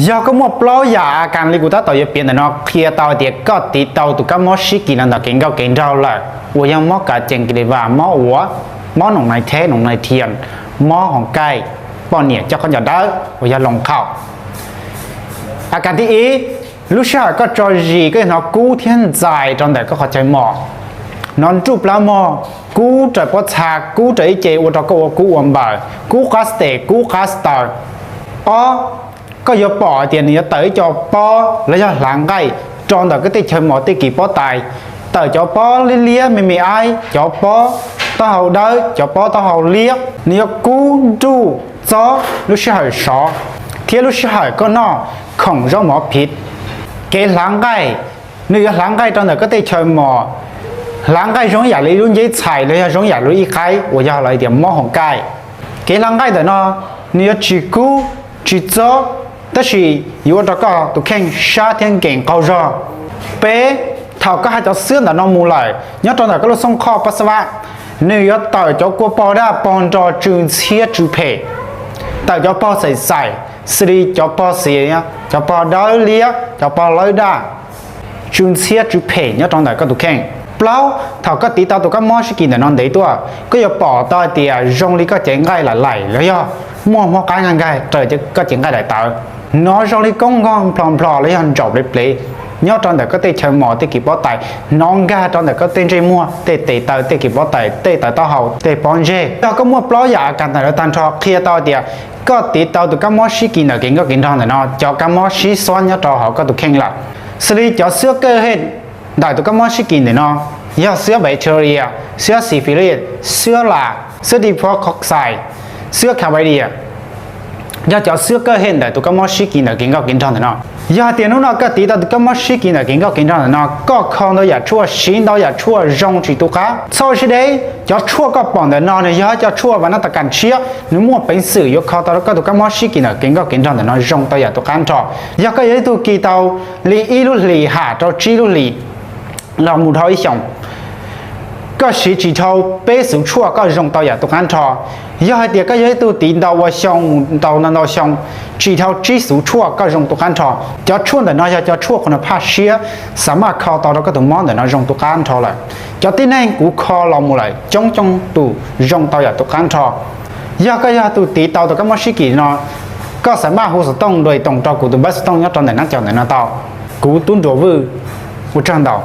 Yog koj muaj plaub yam a kas li kuv tab tom yuav piav ntawm no qhia tau tias koj tiv tau tus kab mob sib kis no ntawm kev nkauj kev nraug lawm, uas yog mob kav cees kis li vas, mob uav, mob noom nais theb, noom nais thias, mob hoos kaij, poj niam coj khaub ncaws dawb uas yog loos qhaum. A kas thib ib, lub sij hawm koj tso zis koj yuav hnov kub thiab ntxais rau ntawm koj qhov chaw mos, hnov nruj plab mog, kub raws pob txha, kub raws ib ce ua rau koj ua kub ua npaws, kub qab xes, kub qab xes taws. Ob, koj yuav pom hais tias nws yuav tawm ib co pob los yog hlav nqaij rau ntawm koj tej chaw mos tej kis pob tais, tawm cov pob liab liab me me aib, cov pob taub hau dawb, cov pob taub hau liab, nws yuav kub nruj txob lub sij hawm sov thiab lub sij hawm koj noj khoom zaub mov phiv. Kev hlav nqaij, nws yuav hlav nqaij rau ntawm koj tej chaw mos, hlav nqaij zoo ib yam li lub nceb txhais los yog zoo ib yam li ib qaib uas yog lawv tias mob hoos kaij. Kev hlav nqaij ntawm no nws yuav tsis kub tsis txob, tab sis yuav ua rau koj tus kheej sab thiab nkees qaug zog. Peb, thaum koj hais cov xwab ntawm no mus lawm nyob rau ntawm koj lub xoo khoj pab xab vaj, nws yuav tawm cov kua pog daj pog nro tsw ntxhiab tsw phem, tawm cov pog xaim xaim, xws li cov pog xiav, cov pog dawb liab, cov pog lawb daj, tsw ntxhiab tsw phem nyob rau ntawm koj tus kheej. Plaub, thaum koj tiv tau tus kab mob sib kis ntawm no ntev tuaj, koj yuav pom tau hais tias zoo li koj cev nqaij laim laim los yog muaj mob qab nqaij nqaij raws koj cev nqaij daim tawv, hnov zoo li koob nkog nplho nplho los yog ntsaum plev plev nyob rau ntawm koj tej chaw mos tej kis pob tais, hnov nkag rau ntawm koj tej ntsej muag, tej tes taw, tej kis pob tais, tej taw taub hau, tej pob ntseg. Yog koj muaj plaub yam a kas ntawm no tag nrho qhia tau tias koj tiv tau tus kab mob sib kis ntawm kev nkauj kev nraug ntawm no, cov kab mob sib xob nyob rau hauv koj tus kheej lawm. Xws li cov xwab kaj hej ntawm tus kab mob sib kis ntawm no yog xwab bacteria, xwab syphilis, xwab las, xwab diphoxai, xwab chlamydia, yog cov xwab kaj hej ntawm tus kab mob sib kis ntawm kev nkauj kev nraug ntawm no. Yog hais tias hnub no koj tiv tau tus kab mob sib kis ntawm kev nkauj kev nraug ntawm no, koj kho ntau yam tshuaj, siv ntau yam tshuaj zoo tsis tu qab, txhob sib deb. Cov tshuaj koj pom ntawm no nws yog cov tshuaj vas nab tas kas tshiab, nws muaj peev xwm yuav kho tau koj tus kab mob sib kis ntawm kev nkauj kev nraug ntawm no zoo tau yam tu qab nrho. Yog koj yog ib tug kis tau li ib lub hlis ham rau tsib lub hlis los mus dhau ib xyoos, koj siv tsis dhau peb xuv tshuaj koj zoo tau yam tu qab nrho. Yog hais tias koj yog ib tug tiv ntau ua xyoo mus ntau ntau ntau xyoo, tsis dhau tsib xuv tshuaj koj zoo tu qab nrho. Cov tshuaj ntawm no yog cov tshuaj qhuas nws phaj siab, xam maj kho tau rau koj tus mob ntawm no zoo tu qab nrho lawm. Cov tib neeg kuv kho los mus lawm coob coob tus zoo tau yam tu qab nrho. Yog koj yog tus tiv tau tus kab mob sib kis no, koj xam maj hu xov tooj nrua toos rau kuv tus npawb xov tooj nyob rau ntawm nab caum ntawm no tau. Kuv Tub Nruas Vwj, ua tsaug ntau.